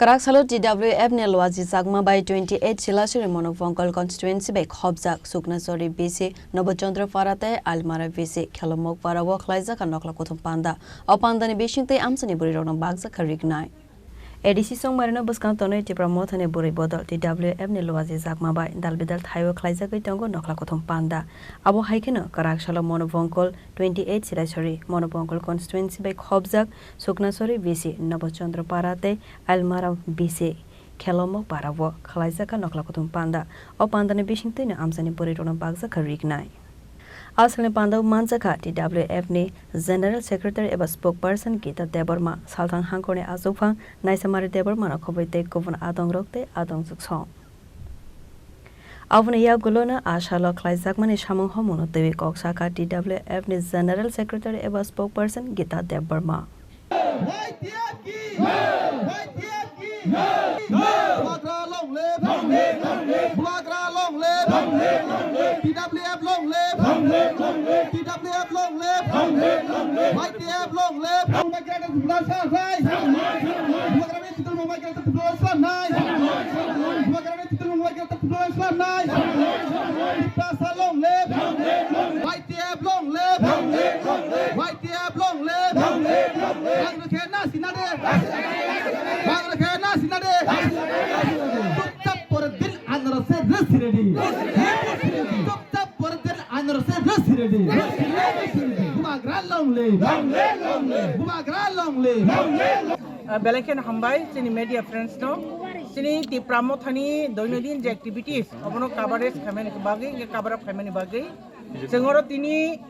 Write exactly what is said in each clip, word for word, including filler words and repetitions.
Kwrak salo T W F ni Luaji Chakma bai twenty eight Silasuri Monopongkol constituency bai khopjak Suknachori B C, Nobochandra Para tei Almara B C, Khelomok Para o khlaijak kha nokla kuthum panda. O panda ni bising twi amchani bwrwi rok no bakjak kha rignai. A D C chongmari no bwskang tonwi Tipra Motha ni bwrwi bodol T W F ni Luaji Chakma bai dal bidal thaio khlaijagwi tongo nokla kuthum panda. Abo hai kheno kwrak salo Monopongkol twenty eight Silasuri Monopongkol constituency bai khopjak Suknachori B C, Nobochandra Para tei Almara B C, Khelomok Para o khlaijak kha nokla kuthum panda. O panda ni bising twi no amchani bwrwi rok no bakjak kha rignai. A salni panda o manjak kha T W F ni General Secretary eba Spokesperson Gita Debbarma, Salthang Hangkor ni Achukphang Naisamari Debbarma no khobwi tei kubun adong rok tei adong juksong. Aboni yagulo no a salo khlaijakmani samung homung no twiwi kok sakha T W F ni General Secretary eba Spokesperson Gita Debbarma. Y T F ki! Y T F ki! Bubagra long live! Bubagra long live! T W F long live! T W F long live! Y T F long live! Bubagra ni Bubagra ni Titul mungbai khe tei tubui slam nai. Bubagra ni titul mungbai khe tei tubui slam nai. Tiprasa long live. Y T F long live. Y T F long live. Ang rwkhe na sina de. Ang rwkhe na sina de. Chupchap pore din anarase rasi ready. Chupchap pore din anarase rasi ready. Bubagra long live. Bubagra long live. Ah, belai kheno hambai chini media friends no. Chini Tipra Mothani doinodin je activities, obono coverage khaimani bagwi, hingke cover up khaimani bagwi. Chwng oro tini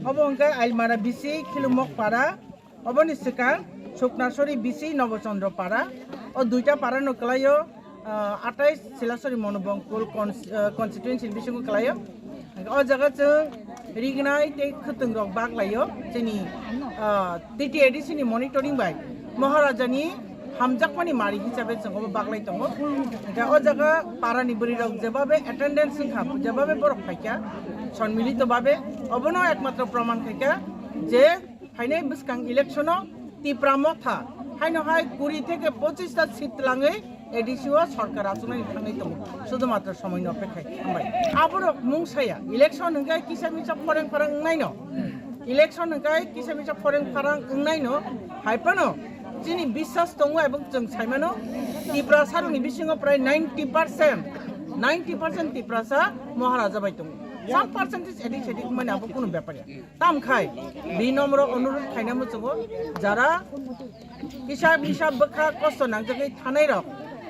obo hingke Ailmara B C, Khilumok Para, oboni swkang Suknasori B C, Nobochandra Para. O duita para no kwlaio, ah, atais Silasori Monobongkul cons-, ah, constituency ni bisingo kwlaio. O jaga chwng rignai tei khwtwng rok bak laio chini, ah, T T A D C ni monitoring bai Maharaja ni hamjakmani mari hisabe chwng obo bak lai tongo. Hingke o jaga para ni bwrwi rok jebabe attendance wngkha, jebabe borok phaikha sonmilito babe, obono ekmatro proman khaikha je phainai bwskang election o Tipra Motha haino hai kuri theke pochis ta seat twlangwi A D C o sorkar achuknani thangwi tongo, sudhumatro somoino opekhai. Hambai. Aborok mung saya, election hwnkhe kisa misa phoreng pharang wngnai no, election hwnkhe kisa misa phoreng pharang wngnai no, hai phano chini biswas tongo ebong chwng sai mano, Tiprasa rokni bisingo prai ninety percent, ninety percent Tiprasa Maharaja bai tongo. Some percentage edik sedik mani abo kunu bepar ya. Tam khai, bini omoro onurudh khaina muchungo, jara hisab hisab bwkha kosto nangjagwi thanai rok,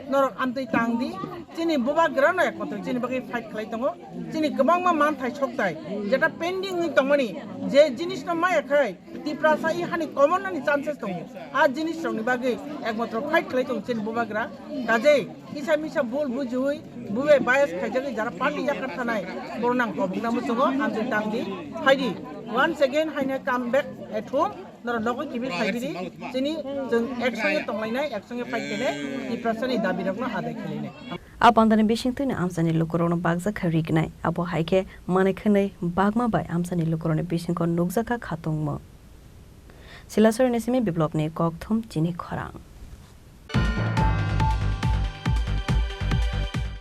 norok amtwi tang di, chini bubagra no ekmatro chini bagwi fight khlai tongo, chini kwbangma manthai sokthai, jeta pending wngwi tongmani, je jinis no maya khai, Tiprasa i hani common nani chances tongo, a jinis rokni bagwi ekmatro fight khlai tongo chini bubagra, kajei kisa misa bul bujiwi, bube bias khaijagwi jara party yakar thanai, borok nang kobokna muchungo, amtwi tang di, phai di, once again haino come back at home. Norok nogo kibi phaibidi, chini chwng ek songe tonglainai, ek songe fight khainai, Tiprasani dabirokno adai khlainai. A pandani bisingtwino amchaini lukurokno bakjak kha rignai, abo hai khe manwi khwnwi bakma bai amchaini lukurokni bisingo nukjak kha khatungmung. Silasorni simi Biplopni kokthum chini khorang.